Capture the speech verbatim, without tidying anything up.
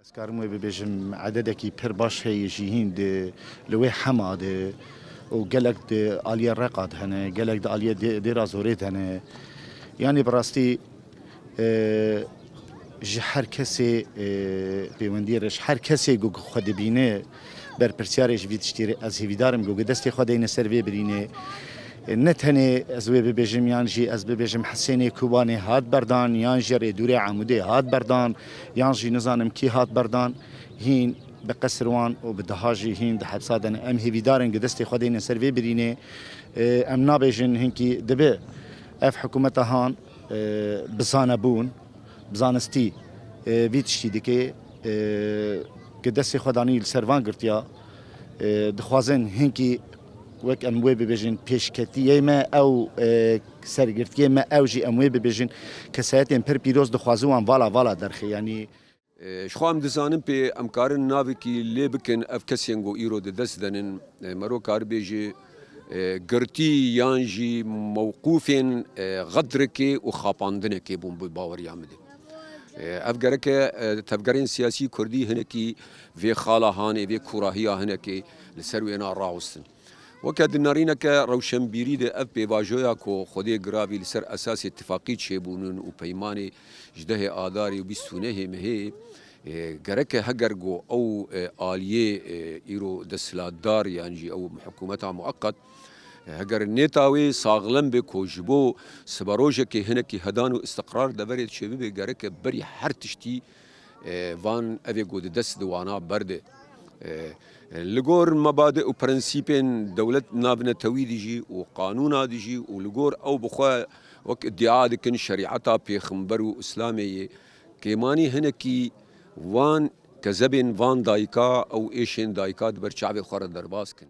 Ez karim wê bibêjim, ededekî pir baş heye jî hîn di, li wê hema de û gelek di aliyê Reqa de hene, gelek di aliyê dê-, Dêra Zorê de hene. Yanî bi rastî, e, ji her kesê, e, pêwendiyê re, ji her kesê ku xwe dibîne berpirsiyarê ji vî tiştî re, ez hêvîdar im ku destê xwe deyne ser vê birînê. E, ne tenê ez wê bibêjim, yan jî ez bibêjim Hisênê Kobanê hat berdan, yan jî Rêdûrê Amûdê hat berdan, yan jî nizanim kî hat berdan, hîn bi qesir wan û bi deha jî hîn di hepsa de ne. Em hêvîdar in ku destê xwe deyne ser vê birînê. E, em nabêjin hinkî dibe ev hikûmeta han, e, bi zanebûn, bi zanistî, e, vî tiştî dike, e, ku destê xwe danî li ser van girtiya, e, dixwazin hinkî wek em wê bibêjin pêşketiyê me ew, e, sergirtiyê me ew jî em wê bibêjin kesayetên pir pîroz dixwazin wan vala vala derxê. Yanî E, ji xwe em dizanin pê em karin navekî lê bikin ev kesên ku îro di dest de nin, e, mero kar bêjî, e, girtî yan jî mewqûfên, e, xedrikê û xapandinekê bûn bi baweriya min de. E, ev gereke, e, tevgerên siyasî kurdî hinekî vê xala hanê, vê kûrahiya hinekê li ser wêna rawestin. Weke di nerîneke rewşenbîrî de ev pêvajoya ku Xwedê giravî li ser esasê tifaqî çêbûnin û peymanê ji dehê Adarê û bîst û nehê mehê, e, gereke heger ku ew, e, aliyê, e, îro desthilatdar yan jî ew hikûmeta mueqet, e, heger nêta wê saxlem be ku ji bo siberojekê hinekî hedan û istiqrar deverê çêbibe, gereke berî her tiştî e, van evê ku di dest di wana berde. E, li gor mebadi û prensîpên dewlet navnetewî dijî û qanûna dijî û li gor ew bi xwe wek îdia dikin şerîeta pêxember û Îslamê yê, kêmanî hinekî van kezebên van dayika ew êşên dayika di ber çavê xwe re derbas kin.